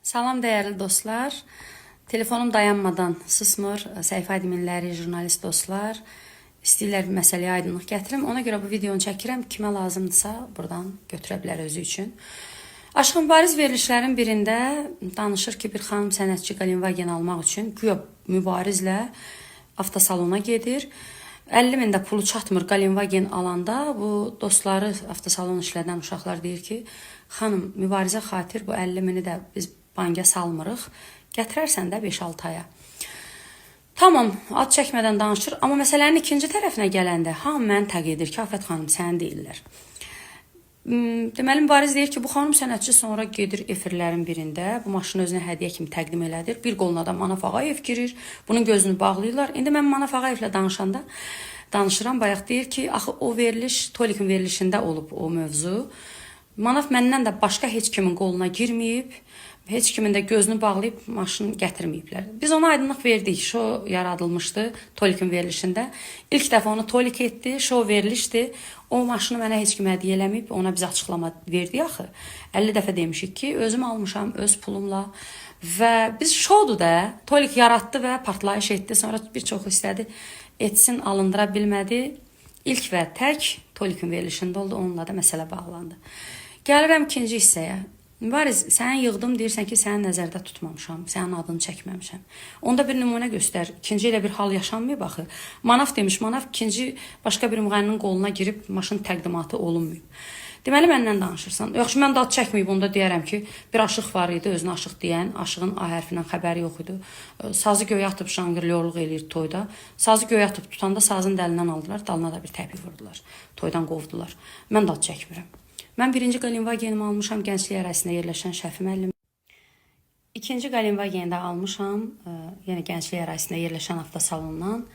Salam dəyərli dostlar. Telefonum dayanmadan susmur. Səhifə adminləri, jurnalist dostlar istəyirlər bir məsələyə aydınlıq gətirim. Ona görə bu videonu çəkirəm. Kimə lazımdırsa buradan götürə bilər özü üçün. Aşıq Mübariz verilişlərin birində danışır ki, bir xanım sənətçi Qalinvagen almaq üçün güya Mübarizlə avtosalona gedir. 50 min də pulu çatmır Qalinvagen alanda, bu dostları, avtosalon işlədən uşaqlar deyir ki, xanım, Mübarizə xatir bu 50 mini də biz banka salmırıq. Gətirərsən də 5-6 aya. Tamam, ad çəkmədən danışır, amma məsələnin ikinci tərəfinə gələndə hamı məni təq edir ki, Afət xanım, səni deyirlər. Deməli Mübariz deyir ki, bu xanım sənətçi sonra gedir efirlərin birində bu maşını özünə hədiyyə kimi təqdim elədir. Bir qoluna da Manaf Ağayev girir. Bunun gözünü bağlayırlar. İndi mən Manaf Ağayevlə danışanda danışıram. Bayaq deyir ki, axı o veriliş Tolikin verilişində olub o mövzu. Manaf məndən də başqa heç kimin qoluna girməyib. Heç kimin də gözünü bağlayıb maşın gətirməyiblər. Biz ona aydınlıq verdik. Şou yaradılmışdı Tolikin verilişində. İlk dəfə onu Tolik etdi, şou verilişdi. O maşını mənə heç kim hədiyyə eləməyib. Ona biz açıqlama verdik axı. 50 dəfə demişik ki, özüm almışam öz pulumla və biz şoudur da. Tolik yaratdı və partlayış etdi. Sonra bir çoxu istədi etsin, alındıra bilmədi. İlk və tək Tolikin verilişində oldu. Onunla da məsələ bağlandı. Gəlirəm ikinci hissəyə. Mübariz, səni yığdım, deyirsən ki, səni nəzərdə tutmamışam, sənin adını çəkməmişəm. Onda bir nümunə göstər. İkinci elə bir hal yaşanmayıb axı. Manaf demiş, Manaf ikinci başqa bir müğənninin qoluna girib maşın təqdimatı olunmayıb. Deməli məndən danışırsan. Yaxşı, mən də ad çəkməyib, onda deyərəm ki, bir aşıq var idi, özünə aşıq deyən, aşığın A hərfindən xəbəri yox idi. Sazı göyə atıb şanqırlyorluq eləyir toyda. Sazı göyə atıb tutanda sazın dəlindən aldılar, dalına da bir təpik vurdular. Toydan qovdular. Mən də ad çəkmirəm. Mən birinci Qalinvagenimi almışam Gənclik ərazisində yerləşən Şəfi müəllim. İkinci Qalinvageni də almışam, yenə Gənclik ərazisində yerləşən avtosalondan.